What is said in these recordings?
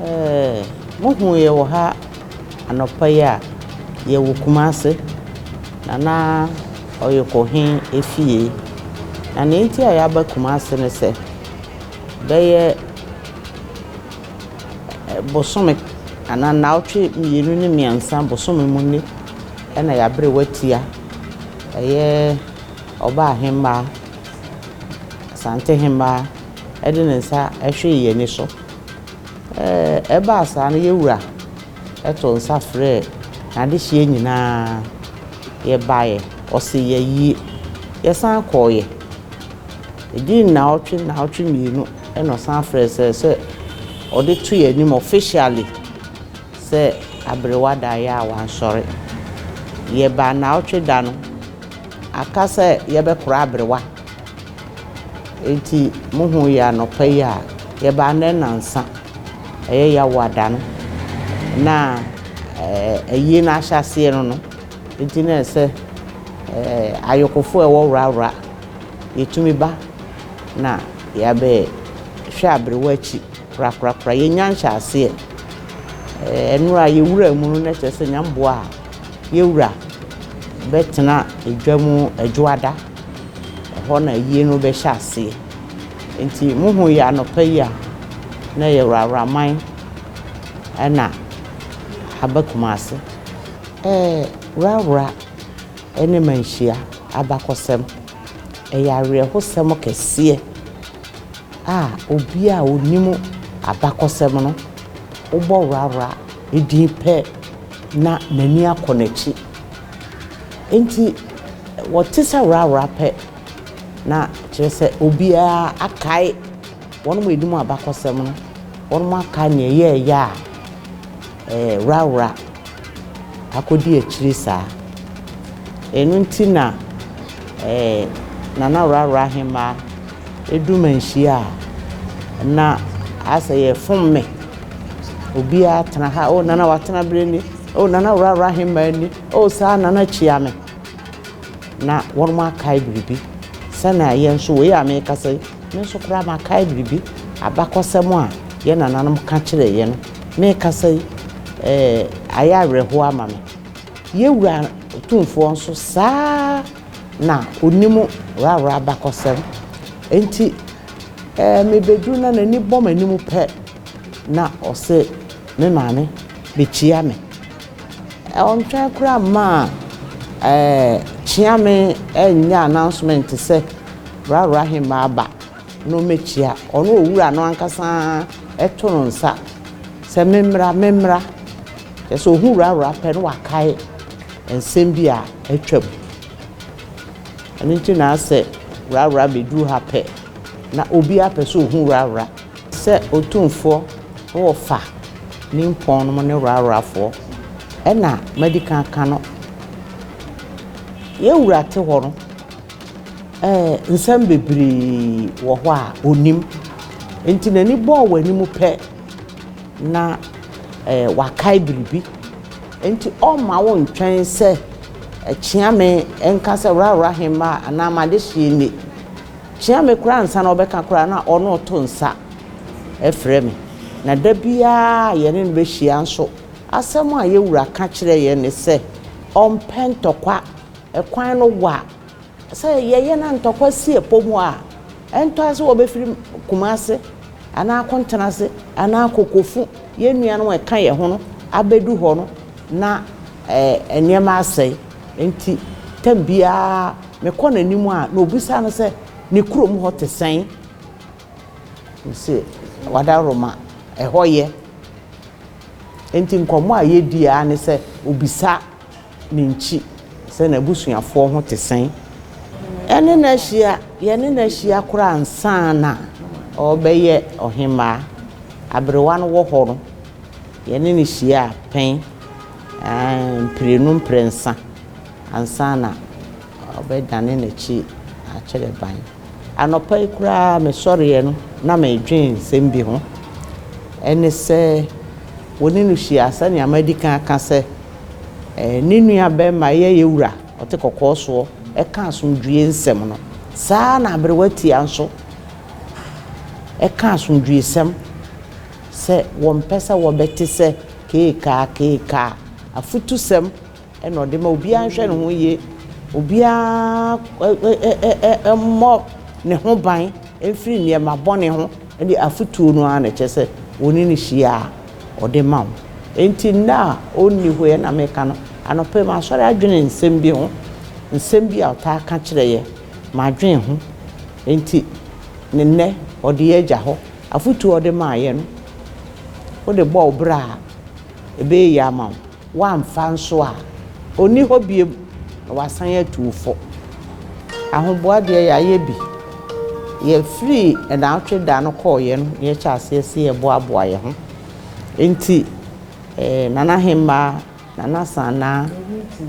Ɛɛ, mohu yɛ wɔ ha anɔpa yi a, yɛwɔ Kumase, Nana Ɔyekohe efie. Na nea nti a yɛaba Kumase ne sɛ, bɛyɛ bosome anaa nnawɔtwe 2 ne 3 bosome mu ni ɛna yɛabrɛ watia ɛyɛ ɔbaa hemmaa, Asante hemmaa ɛde ne nsa ɛhwee yɛn ani so. Ɛbaa saa no, yɛwura ɛto nsa frɛɛ n'adehyeɛ nyinaa. Yɛbaeɛ, ɔse yɛyie. Yɛsan kɔɔeɛ. Ɛdii nnawɔtwe 2 ɛna ɔsan frɛɛ sɛ ɔde to yɛn anim officially sɛ aberewa daeɛ a wansɔre. Yɛbaa nnawɔtwe da no, aka sɛ yɛbɛkora aberewa. Enti mohu yɛ anɔpa yi a, yɛbaa nnɛ nnansa. Ɛyɛ Yawoada no. Na ayie no ahyɛ aseɛ no, nti na ɛsɛ ayɔkofoɔ a ɛwɔ Worawora yɛtumi ba na yɛabɛhwɛ aberewa akyi korakorakora. Yɛnya nhyɛ aseɛ. Ɛnora yɛwura mu no na kyerɛ sɛ Nyamboa a yɛwura bɛtena edwa mu Adwoada. Ɛhɔ na ayie no bɛhyɛ aseɛ. Nti mohu yɛ anɔpa yi a, na yɛ Woraworaman ɛna aba Kumase. Worawora ɛne Manhyia abakɔsɛm. Ɛyɛ awerɛhosɛm kɛseɛ a obi a onim abakɔsɛm no, wobɔ Worawora edin pɛ na n'ani akɔ n'akyi. Nti wɔte sɛ Worawora pɛ na kyerɛ sɛ obiara akae wɔn a enim abakɔsɛm no, wɔn akae nea ɛyɛɛyɛ a Worawora akɔdi akyire saa. Ɛno nti na Nana Worawora hemmaa edu Manhyia a, na asɛ yɛfom me. Obiara tena ha, "Oh, Nana watena berɛ ni, oh, Nana Worawora hemmaa ni, oh, saa Nana kyia me." Na wɔn akae biribi. Sɛnea yɛn nso wei a mekasa yi, me nso koraa makae biribi. Abakɔsɛm a yɛn nananom ka kyerɛ yɛn no, mekasa yi, ayɛ awerɛhoɔ ama me. Yɛwura Otumfoɔ nso saa na onim Worawora abakɔsɛm. Nti mebɛduru na n'ani bɔ m'anim pɛ na ɔse me maame bɛkyia me. Ɔntwɛn koraa mma a kyea me nyɛ announcement sɛ Worawora hemmaa aba na ɔmmɛkyia. Ɔno owura no ankasa ɛto no nsa sɛ memmra memmra. Kyerɛ sɛ ohu Worawora pɛ na wakae nsɛm bi a atwam. Ɛno nti na asɛ Worawora bɛduru ha pɛ na obiara pɛ sɛ ohu Worawora. Sɛ Otumfoɔ na wɔfa ne mpɔn no ne Woraworafoɔ ɛna madi kan aka no. Yɛwura te hɔ no, nsɛm bebree wɔ hɔ a onim. Nti n'ani bɔɔ w'anim pɛ na wakae biribi. Nti ɔmma wo ntwɛn sɛ kyea me nka sɛ Worawora hemmaa anaa m'adehyeɛ nie. Kyea me koraa ansa na ɔbɛka koraa na ɔno ɔto nsa ɛfrɛ me. Na da biara yɛne no bɛhyia nso, asɛm a yɛwura ka kyerɛ yɛn ne sɛ ɔmpɛ ntɔkwa. Ɛkwan no wa. Sɛ yɛyɛ na ntɔkwa si ɛpɔ mu a, ɛntɔ ase wɔbɛfiri Kumase anaa Akontenase anaa Kokofu, yɛn nuanom a ɛka yɛn ho no abɛdu hɔ no na nneɛma asɛe. Nti tam biara mekɔ n'anim a na obisa no sɛ ne kurom hɔ te sɛn. Mese Wadaroma ɛhɔ yɛ. Nti nkɔmmɔ a yɛdi ara ne sɛ obisa ne nkyi sɛ n'abusuafoɔ ho te sɛn. Ɛne no ahyia, yɛne no ahyia koraa ansa na ɔrebɛyɛ ɔhemmaa. Aberewa no wɔ hɔ no, yɛne no hyia pɛn mprenu mprɛnsa ansa na ɔbɛdane n'akyi akyerɛ ban. Anɔpa yi koraa mesɔreɛ no na medwen nsɛm bi ho. Ɛne sɛ wɔne no hyia sɛnea madi kan aka sɛ ne nua bɛrima yɛ yɛwura ɔte kɔkɔɔ soɔ ɛka asomdwie nsɛm no. Saa na aberewa tia nso ɛka asomdwiesɛm. sɛ wɔmpɛ sɛ wɔbɛte sɛ keekaa keekaa. Afutusɛm na ɔde ma obiara nhwɛ ne ho yie, obiara mmɔ ne ho ban mfiri nneɛma bɔne ho ne afotuo no ara na ɛkyerɛ sɛ wo ne no hyia a ɔde ma wo. Enti nnɛ a ɔnni hɔ yi na meka no, anɔpa yi masɔre adwene nsɛm bi ho, nsɛm bi a ɔtaa ka kyerɛ yɛ, madwene ho. Enti ne nnɛ ɔde yɛ agya hɔ, afotuo a ɔde maa yɛ no, wode bɔ wo bra a, ɛbɛyɛ yie ama wo. Woamfa nso a, ɔnni hɔ bio na wasan atu wo fo. Ahoboa deɛ yɛayɛ bi. Yɛfirii nnawɔtwe da no kɔeɛ no na yɛhyɛɛ aseɛ sɛ yɛboaboa yɛn ho. Enti Nana Hemmaa, Nana Sanaa,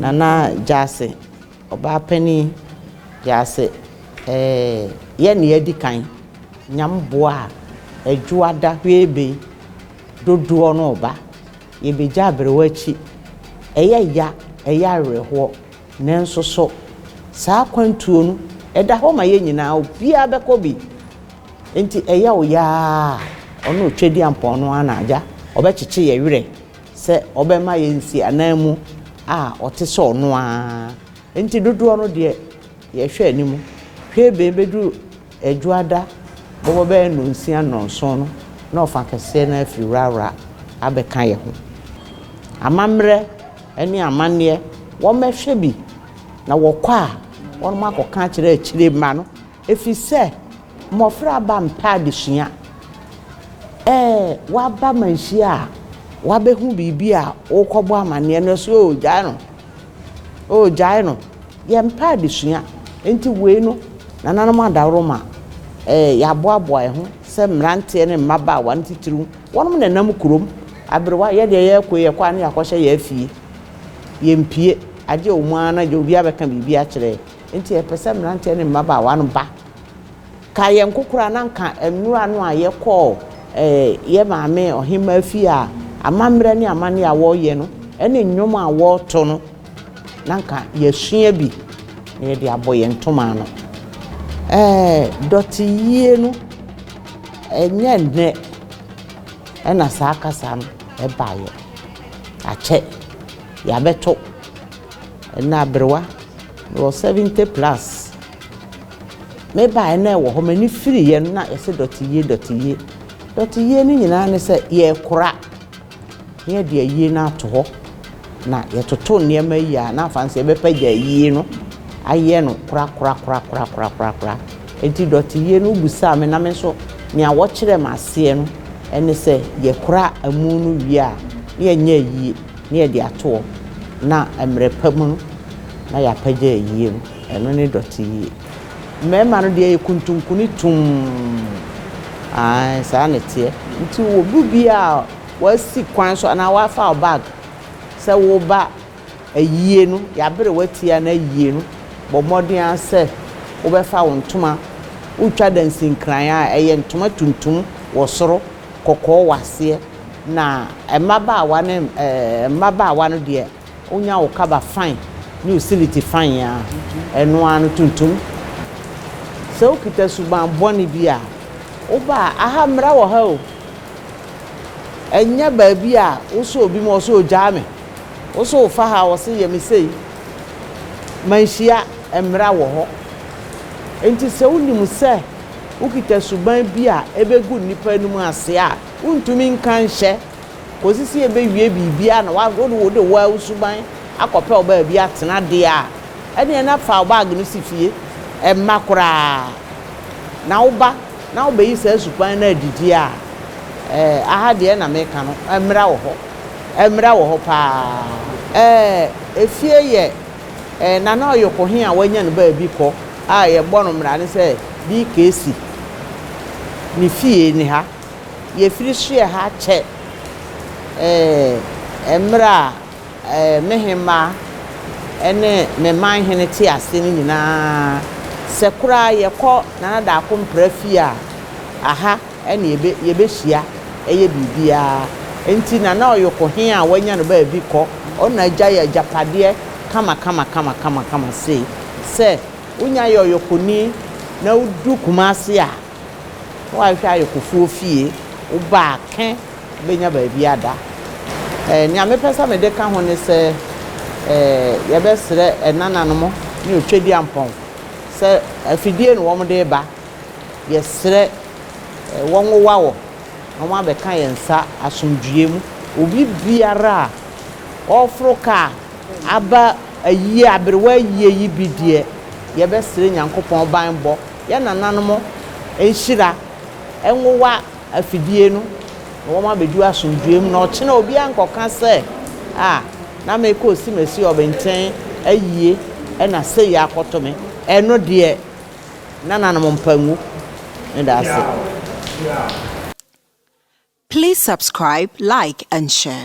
Nana Gyase, Ɔbaa panin Gyase, yɛn na yɛadi kan. Nyame boa a, Adwoada hwee dodoɔ no reba. Yebegya aberewa akyi. Ɛyɛ ya, ɛyɛ awerɛhoɔ, nanso so saa akwantuo no, ɛda hɔ ma yɛn nyinaa, obiara bɛkɔ bi. Enti ɛyɛ wo ya ara a, ɔno Otwadiampɔn no ara na agya, ɔbɛkyekye yɛn werɛ sɛ ɔbɛma yɛn nsiananmu a ɔte sɛ ɔno ara. Enti dodoɔ no deɛ, Yɛhwɛ anim hwɛ ebɛn bɛduru Adwuada bɔbɔ bɛyɛ nnɔnsia nnɔnson no na ɔfa kɛseɛ no afiri Worawora abɛka yɛ ho. Amammerɛ ne amanneɛ wɔmmɛhwɛ bi na wɔkɔ a wɔnom akɔka akyerɛ akyire mma no ɛfiri sɛ mmɔfra aba mpɛ adesua. Ɛɛ waba manhyia a wabɛhu biribi a wokɔbɔ amanneɛ no ɛso oo gyae no oo gyae no. Yɛmpɛ adesua, enti wei no, nananom adaworoma, eh, yɛaboaboa yɛn ho sɛ mmeranteɛ ne mmabaawa no titiriw, wɔnom na ɛnam kurom. Aberewa, yɛ deɛ yɛrekɔ yi, yɛkɔ a ne yɛakɔhyɛ yɛn afie. Yɛmpue, agye wɔn ara na agya obi abɛka biribi akyerɛ yɛn. Enti yɛpɛ sɛ mmeranteɛ ne mmabaawa no ba. Ka yɛn nko koraa na anka nnora no a yɛkɔɔ eh, yɛ maame ɔhemmaa fie a amammerɛ ne amanneɛ a wɔreyɛ no ne nnwom a wɔreto no, na anka yɛasua bi na yɛde abɔ yɛn ntoma ano. Ɛɛ, dɔteyie no, ɛnyɛ nnɛ ɛna saa kasa no ɛbaeɛ. Akyɛ, yɛabɛto. Ɛnna aberewa, mewɔ 70 plus. Mebaeɛ na ɛwɔ hɔ, m'ani firiiɛ no na yɛsɛ dɔteyie, dɔteyie. Dɔteyie no nyinaa ne sɛ yɛrekora. na yɛde ayie no ato hɔ, na yɛtoto nneɛma yie a, na afa no sɛ yɛbɛpagya ayie no ayɛ no korakorakorakorakorakorakora. Enti dɔteyie no wobisaa me na me nso nea wɔkyerɛɛ me aseɛ no ne sɛ yɛkora amu no wie a, na yɛnyɛ ayie na yɛde ato hɔ, na mmerɛ pa mu no na yɛapagya ayie no. Ɛno ne dɔteyie. Mmarima no deɛ yɛ kuntunkuni tumm. Ae, saa na ɛteɛ. Nti obi biara a wasi kwan so anaa wafa wo bag sɛ woreba ayie no, yɛabere w'atia no ayie no, bɔ mmɔden ara sɛ wobɛfa wo ntoma. Wotwa dansinkran a, ɛyɛ ntoma tuntum wɔ soro, kɔkɔɔ wɔ aseɛ. Na mmabaawa ne mmabaawa no deɛ, Wonya wo kaba fine ne wo siliti fine a, ɛno ara no tuntum. Sɛ wokita suban bɔne bi a, woba a, aha mmara wɔ ha o. Ɛnyɛ baabi a wosɔ obi mu a ɔse ogyaa me. Wose wofa ha a ɔse yɛ me sei. Manhyia, mmara wɔ hɔ. Enti sɛ wonim sɛ wokita suban bi a ɛbɛgu nnipa anim ase a, wontumi nka nhyɛ. Kɔsi sɛ yɛbɛwie biribiara na wode wo de wo ara wo suban akɔpɛ wo baabi atena deɛ a, ɛnneɛ na fa wo baage no si fie. Ɛmma koraa. Na woba na wobɛyi saa suban no adi deɛ a, ɛɛ, aha deɛ na meka no, mmara wɔ hɔ. Mmara wɔ hɔ pa ara. Ɛɛ, efie yɛ ɛɛ Nana Ɔyokohe a wanya no baabi kɔ a yɛbɔ no mmara ne sɛ BKC. Ne fie ne ha. Yɛfiri soɛ ha kyɛ ɛɛ mmerɛ a ɛɛ me hemmaa ne me man hene te ase no nyinaa, sɛ koraa yɛkɔ Nana Daako Mpra fie a, aha ne yɛbɛ yɛbɛhyia yɛ biribiara. Enti Nana Ɔyoko he a wanya no baabi kɔ, ɔno na agya yɛ agyapadeɛ kama kama kama kama kama sei. Sɛ wonya yɛ Ɔyokoni na wodu Kumasi a, Na wahwehwɛ ayɔkofoɔ fie, wo ba a, kɛ. Wobɛnya baabi ada. Nea mepɛ sɛ mede ka ho ne sɛ, yɛbɛsrɛ ɛnananom ne Otwedeampɔn sɛ afidie na wɔde reba. Yɛsrɛ wɔnwowa wɔ na wɔabɛka yɛn nsa asomdwoeɛ mu. Obi biara a ɔreforo kaa aba ayie, aberewa ayie yi bi deɛ, yɛbɛsrɛ Nyankopɔn banbɔ, yɛn nananom nhyira nwowa afidie no na wɔabɛdu asomdwoeɛ mu. Na ɔkyena obiara nkɔka sɛ, ah, na merekɔ Osimesi Ɔbɛnkyɛn ayie ɛna sei akɔto me. Ɛno deɛ, nananom mpa ngu. Meda ase. Please subscribe, like, and share.